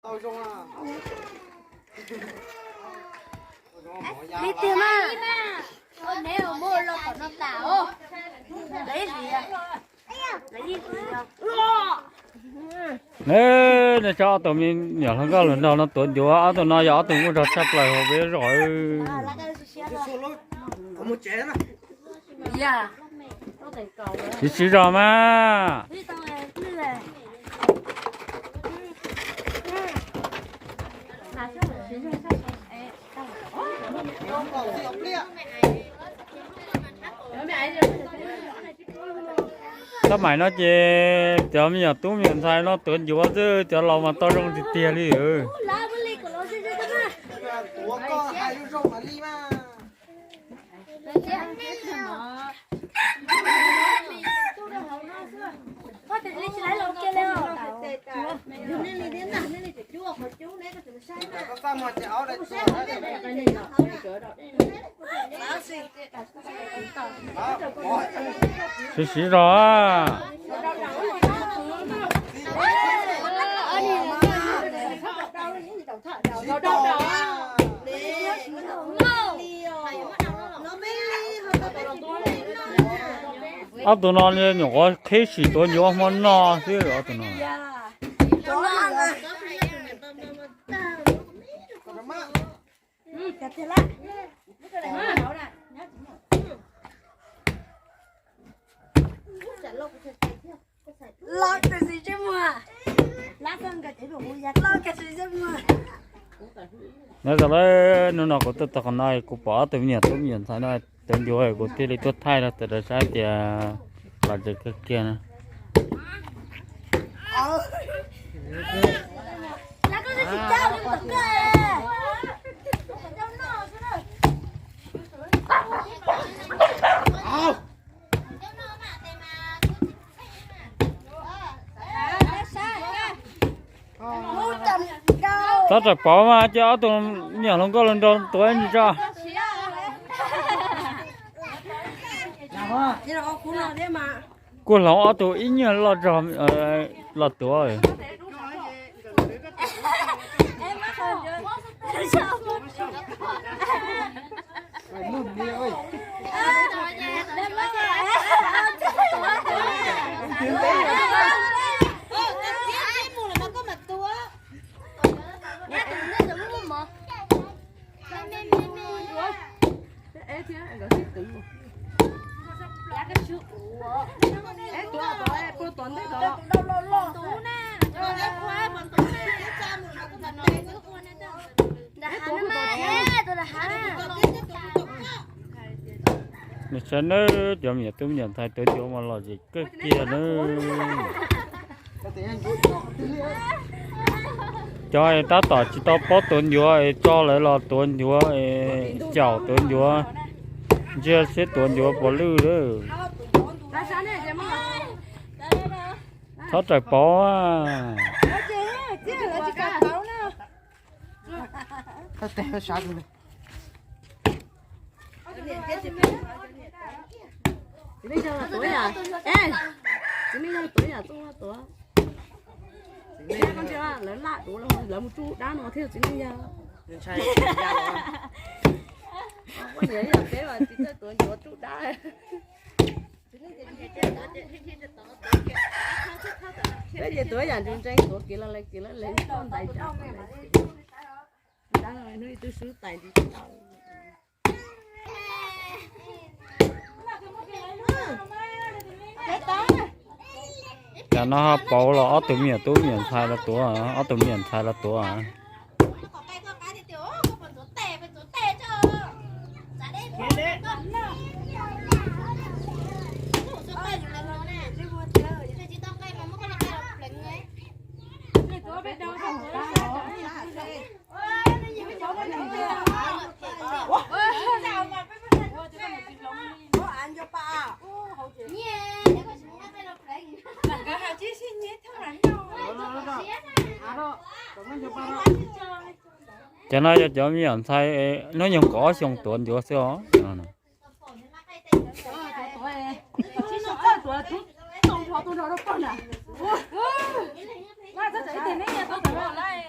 Li tiag mas, neb mus los tom no tas os. Lawv ib hlis, lawv ib hlis. Ne, nej saib ob tug me nyuam hluas nkauj hluas nraug no tuav ncuav, ob tug no yog ob tug muaj zog tshaj plaws hauv peb zos. Siv siv zog mas. Tab maim no ces cov me nyuam tub me nyuam ntxhais no tuav ncuav xwb, cov laus mas tau zoo tiag tiag li. Siv siv zog. Ob tug no nyuam qhuav qhib sim tuav ncuav hmo no xwb ob tug no. Nyob zoo lawm, hnub no kuv tuaj txog qhov no kuv pom ob tug me nyuam tub me nyuam ntxhais no tuav ncuav, kuv thiaj li tuaj thaij rau sawv daws saib tias lom zem kawg kiag na. Txhob rawm pauv mas, cia ob tug me nyuam hluas nkauj hluas nraug tuav ib ntsis tso. Kuj hloov ob tug ib nyuag loj zog los tuav. Nws saib nawb, cov me nyuam tub me nyuam ntxhais tuav ncuav mas lom zem kawg kiag nawb. Cov tab tom tsis tau paub tuav ncuav es tso lawv los tuav ncuav, caum tuav ncuav, ntsia seb tuav ncuav puas lwj lawm. Txhob rawm pauv. Txiv neej yog tuav yam, txiv neej yog tuav yam tuaj tuav. Lawv laj duav lawv mus tsuj dab no thiab txiv neej yog. Peb yog peb mas tsis txawj tuav ncuav tsuj dab. Peb ces tuav yam ntseeg ntseeg, tuav kev lawv kev lawv ntais. Hnub ib tug sub tais ntsis tau. Cas no ho pauv los ob tug me nyuam tub me nyuam ntxhais los tuav, ob tug me nyuam ntxhais los tuav. Cov no yog cov me nyuam ntxhais hnub nyoog kaum ob xyoos tuav ncuav xwb os. Ib tug neb nyias tau tawm los lawm.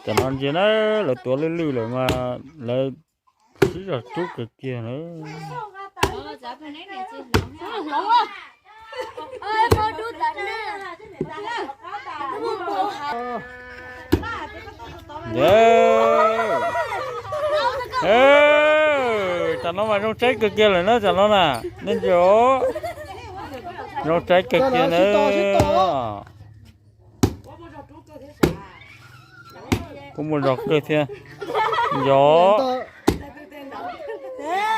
Tam no ntsia na, lawv tuav lwj lwj lawm mas lawv sib zog rub kawg kiag na. Tam no mas zoo tsaib kawg kiag lawm na, tam no na, nej ntsia, zoo tsaib kawg kiag na. Kuj muaj zog kawg thiab.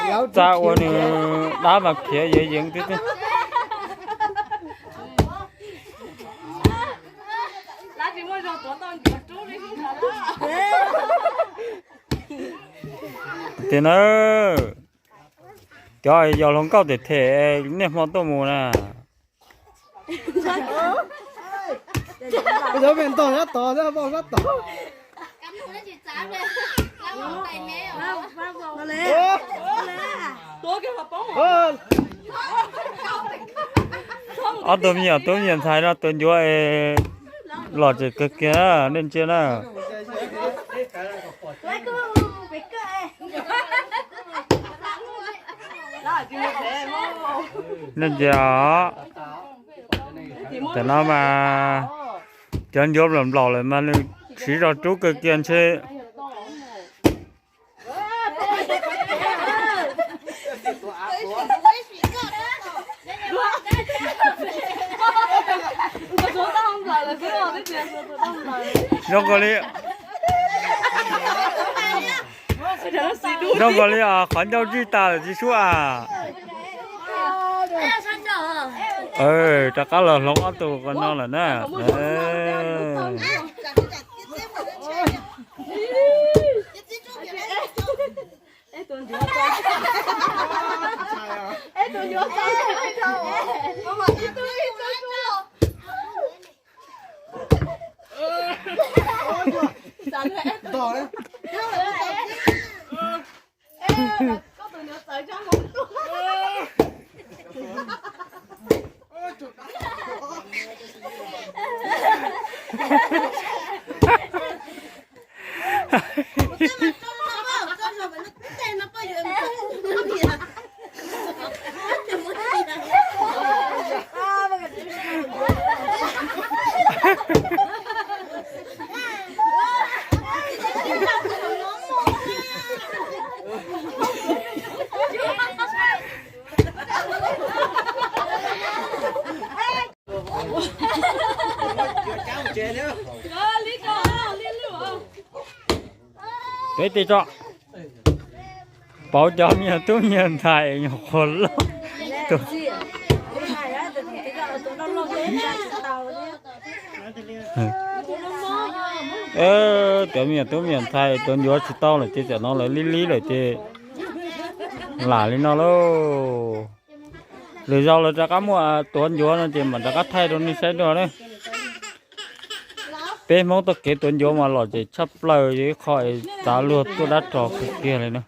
Yog txaj ua nws dab mas khiav yeev yeev thiab. Tiag na, cov yog hluas nkauj them them niaj hmo tuaj mus na. Ob tug me nyuam tub me nyuam ntxhais no tuav ncuav es lom zem kawg kiag, nej ntsia na. Nej ntsia os, tam no mas cov ncuav nplaum nplaum lawm mas nws siv zog rub kawg kiag ntshe. Zoo kawg li, zoo kawg li os, qhov ncauj zij tas lawm tsis sub as. Rov qab los hloov ob tug ko no lawm na. Peb tej tso, pauv cov me nyuam tub me nyuam ntxhais nyuam qhuav loj. Cov me nyuam tub me nyuam ntxhais tuav ncuav tsis tau lawm ces tam no lawv lib lib lawm ces lam li no lauj. Lwm zaus lawv rov qab muaj tuav ncuav no ces mam rov qab thaij rau nej saib dua na. Peb Hmoob txoj kev tuav ncuav mas lom zem tshaj plaws, yog ib qho es txav luag tuaj dab ros kawg kiag li na.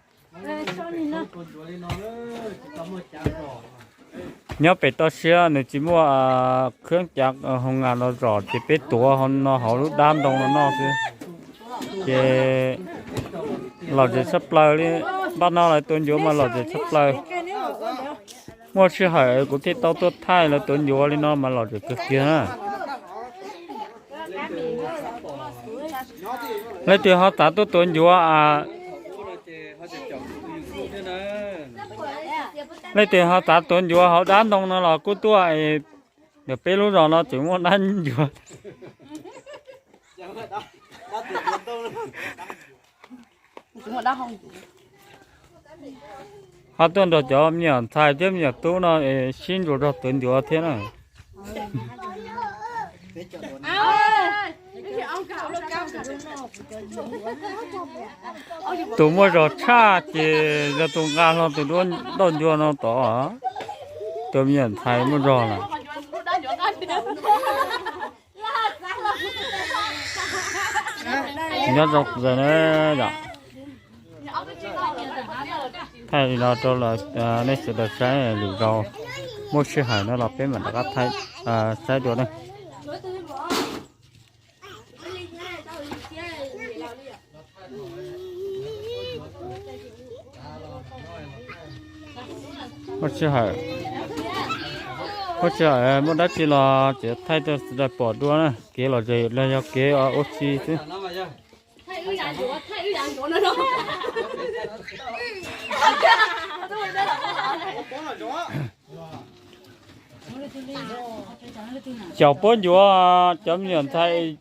Nyob pem toj siab nws tsis muaj khab cav hoo nas no zom ces peb tuav no hauv lub dab ntoo no noj xwb. Ces lom zem tshaj plaws li, npaj no lawv tuav ncuav mas lom zem tshaj plaws. Muaj sij hawm kuv thiaj tau tuaj thaij lawv tuav ncuav li no mas lom zem kawg kiag na. Leej twg ho xav tuaj tuav ncuav, leej twg ho xav tuav ncuav hauv dab ntoo no los kuj tuaj, ntawm peb lub zos no tseem muaj dab ncuav. Ho tuaj nrog cov me nyuam ntxhais thiab me nyuam tub no es sib ntsuas zog tuav ncuav thiab na. Tus muaj zog tshaj ces yog tus nqa hlo tus duab ntauj ncua no tod. Tus me nyuam ntxhais muaj zog lawm. Nyob zoo na yom. Thaij li no rau nej sawv daws saib, lwm zaus muaj sij hawm no los peb mam rov qab thaij saib dua ne. Muaj sij hawm, muaj sij hawm muaj dab tsi los tseem thaij rau sawv daws pom dua na, kev lom zem los yog kev ua si xwb. Xyaum puab ncuav, cov me nyuam ntxhais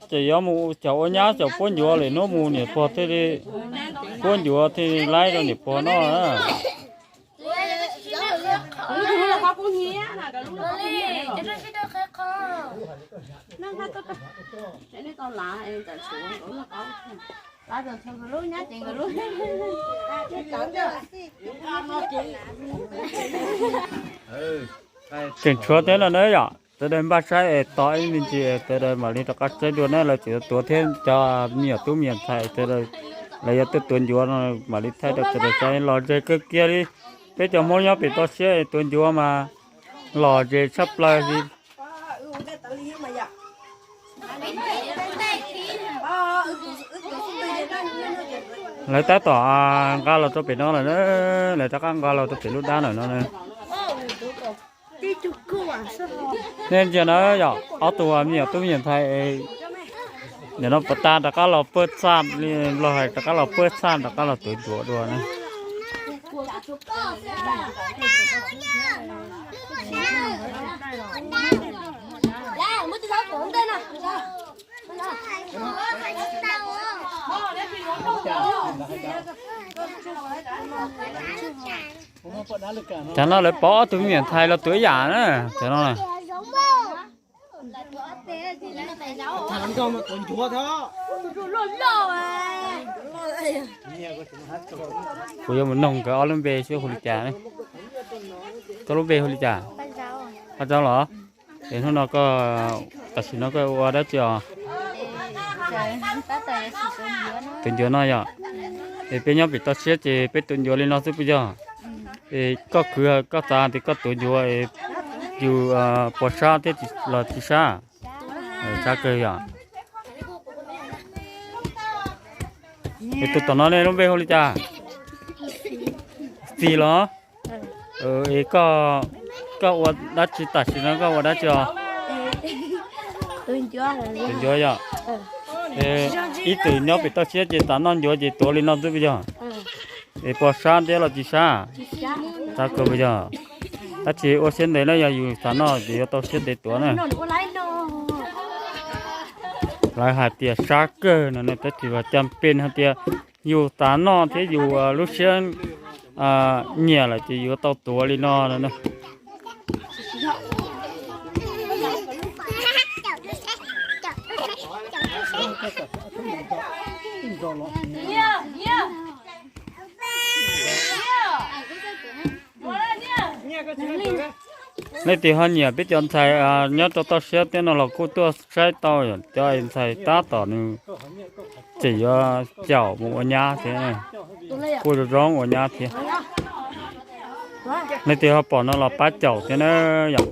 ces yuav mus xyaum ua nyab xyaum puab ncuav lawm, hnub mus niam pog thiaj li puab ncuav thiaj li laib rau niam pog noj na. Tseem tshuav thiab no na yom, sawv daws npaj saib es tos ib me ntsis sawv daws mam li rov qab saib dua na, lawv tseem tuav thiab cov me nyuam tub me nyuam ntxhais sawv daws, lawv yuav tuaj tuav ncuav no mam li thaij rau sawv daws saib. Lom zem kawg kiag li, peb cov Hmoob nyob pem toj siab es tuav ncuav mas lom zem tshaj plaws li. Lawv tab tom nqa los rau pem no lawm na, lawv rov qab nqa los rau pem lub dab lawm no. Nej ntsia na yom, ob tug me nyuam tub me nyuam ntxhais, nim no puas tas rov qab los pawg txaj li, los hais rov qab los pawg txaj rov qab los tuav ncuav dua na. Cov no lawv pov ob tug me nyuam ntxhais los tuav ib yam na, cov no. Kuv yuav mus noog nkawd ob lub npe seb hu li cas ne. Koj lub npe hu li cas? Paj Zaub los? Es hnub no koj, tam sim no koj ua dab tsi os? Tuav ncuav no yom. Es peb nyob pem toj siab ces peb tuav ncuav li no xwb puas yog? Es koj khwv koj xav tias koj tuav ncuav es yus puas sab thiab los tsis sab? Sab kawg yom. Es tus tom no nej lub npe hu li cas? Txiv los? Es koj, koj ua dab tsi tam sim no koj ua dab tsi os? Tuav ncuav yom. Ib txwm nyob pem toj siab ces xav noj ncuav ces tuav li no xwb puas yog? Es puas sab thiab los tsis sab? Sab kawg puas yog? Tab sis ua siab ntev na, yog yus xav noj ces yuav tau siab ntev tuav na. Lawv hais tias sab kawg no, tab sis cas pes hais tias yus xav noj thiab yus lub siab nyiam lawm ces yuav tau tuav li no no. Leej twg ho nyiam peb cov ntxhais nyob rau toj siab thiab no los kuj tuaj saib tau, cov ntxhais tab tom nws tseem yuav caum mus ua nyab thiab, kuj zoo zoo ua nyab thiab. Leej twg ho pom no los pab caum thiab na yom.